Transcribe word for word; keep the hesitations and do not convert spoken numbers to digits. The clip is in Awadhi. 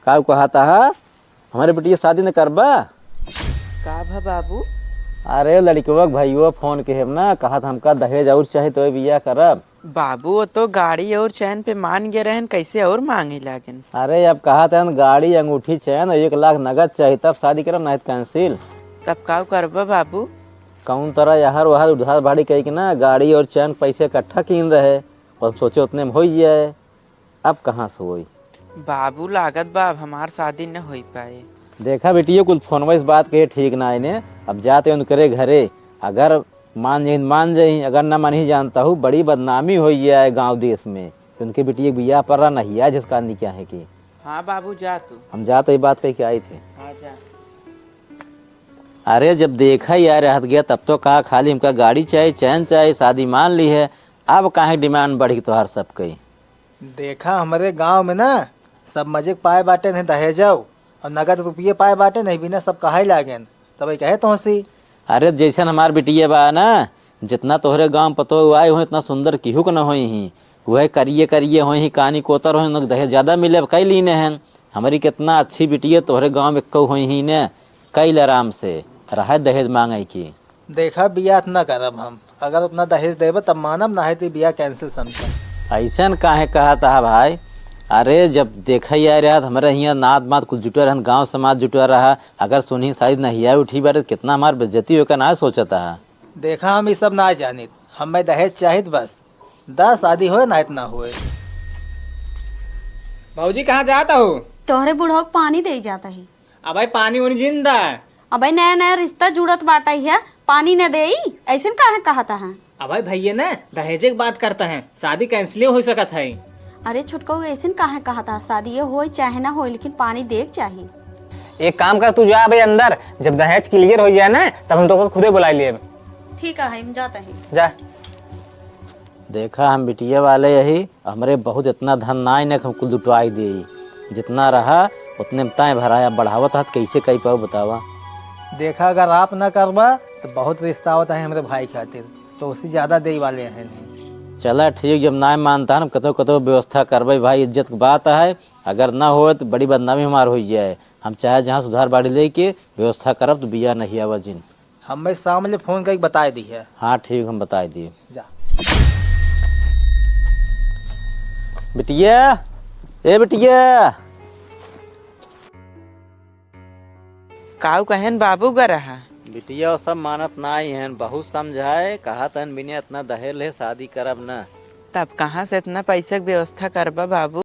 का कहत हा, हमरे बिटिया शादी न करबा? का भा बाबू? अरे लड़कवा के भइयो फोन किहे ना, कहत हमका दहेज और चाही तो बियाह करब। बाबू, वो तो गाड़ी और चैन पे मान गए रहन, कैसे और मांगे लागेन? अरे अब कहत हन गाड़ी, अंगूठी, चैन, एक लाख नगद चाही तब शादी करब, नहीं तो cancel। तब का करबा बाबू? कौन तरह यहर वहर उधार बाड़ी कही के ना गाड़ी और चैन पैसे इकट्ठा कीन रहे और सोचे उतने में हो जाए। अब कहाँ से होई? बाबू, लागत बा अब हमार शादी न होई पाए। देखा बिटिया, कुल फोनवा से बात कहे ठीक ना आइने। अब जाते उनकरे घरे, अगर मान जाई मान जाई, अगर ना मानी जानता हूँ बड़ी बदनामी होई जाए गाँव देश में। उनके बिटिया बियाह पर रहा नहीं है जिसका नहीं क्या है कि। हाँ बाबू, जा तू। हम जाते ही बात कह के आई थे। हाँ, जा। अरे जब देखा ही आ रहत गया तब तो कहा खाली हमका गाड़ी चाही, चैन चाही, शादी मान ली है। अब काहे demand बढ़ी तोहार सबके? देखा, हमरे गाँव में ना सब मजे के पाए बाटे नहीं दहेजव, और नगद रुपये पाए बाटे नहीं बिना सब कहाई लागेन, तब कहे तोहसी। अरे, जैसन हमार बिटिया बा ना, जितना तोहरे गाँव पतोह आए हो, इतना सुंदर किहू के न होई ही। वह करिए करिए होई ही, कानी कोतर होई, उनके दहेज ज्यादा मिले, अब कई लीने हैं। हमारी कितना अच्छी बिटिया तोहरे गाँव में कऊ होई ही ने, कई ले आराम से, रहे दहेज मांगे की। देखा, बियाह त ना करब हम। अगर उतना दहेज देबे तब मानब, नाहीं त बियाह cancel समझब। ऐसन काहे कहत हा भाई? अरे, जब देखा ही आ रहा, हमरे हियाँ नात मात कुल जुटा रहन, गाँव समाज जुटा रहा। अगर सुनही शायद नहिया उठी बाटे, कितना हमार बेइज्जती होकर ना सोचत हा। देखा, हम ई सब ना जानित, हमें दहेज चाहित बस। दा शादी होए, नाहीं त ना होए। भौजी, कहाँ जात हो? तोहरे बुढ़ऊ के पानी दे जात ही। अबे पानी उनी जिन दा। अबे नया नया रिश्ता जुड़त बाटा है, पानी न देई, ऐसन काहे कहता है? अबे भैया ना दहेजे के बात करता है, शादी cancel हो सकत है। अरे छोटकऊ, ऐसन काहे कहता है? शादी ये होई चाहे ना होई, लेकिन पानी दे के चाही। एक काम कर, तू जा अबे अंदर, जब दहेज clear हो जाए ना तब हम तो खुदे बुला लिए। ठीक है, हम जाता है। जा। देखा, हम बिटिया वाले यही, हमरे बहुत इतना धन ना आइन कि हम कुल लुटवाई देई। जितना रहा, उतने में ताय भराया, बढ़ावत हाथ कैसे कई पाऊ बतावा? देखा, अगर आप ना करबा, तो बहुत रिश्ता आवत है हमरे भाई खातिर, तो उससे ज्यादा देई वाले हैं नहीं। चला ठीक, जब ना मानता है, हम कतो कतो व्यवस्था करबे भाई, इज्जत की बात है, अगर ना हो तो बड़ी बदनामी हमार हो जाए। हम चाहे जहाँ सुधार बाड़ी लेके व्यवस्था करब, तो बिया नहीं आवा जिन। हमें शाम ले फोन करके बताए दी है। हाँ ठीक, हम बताए दी। जा। बिटिया, ए बिटिया। काऊ कहेन बाबू ग रहा? बिटिया वो सब मानत नाई हन, बहुत समझाए, कहत हन बिना इतना दहेज ले शादी करब न। तब कहाँ से इतना पैसे के व्यवस्था करबा बाबू?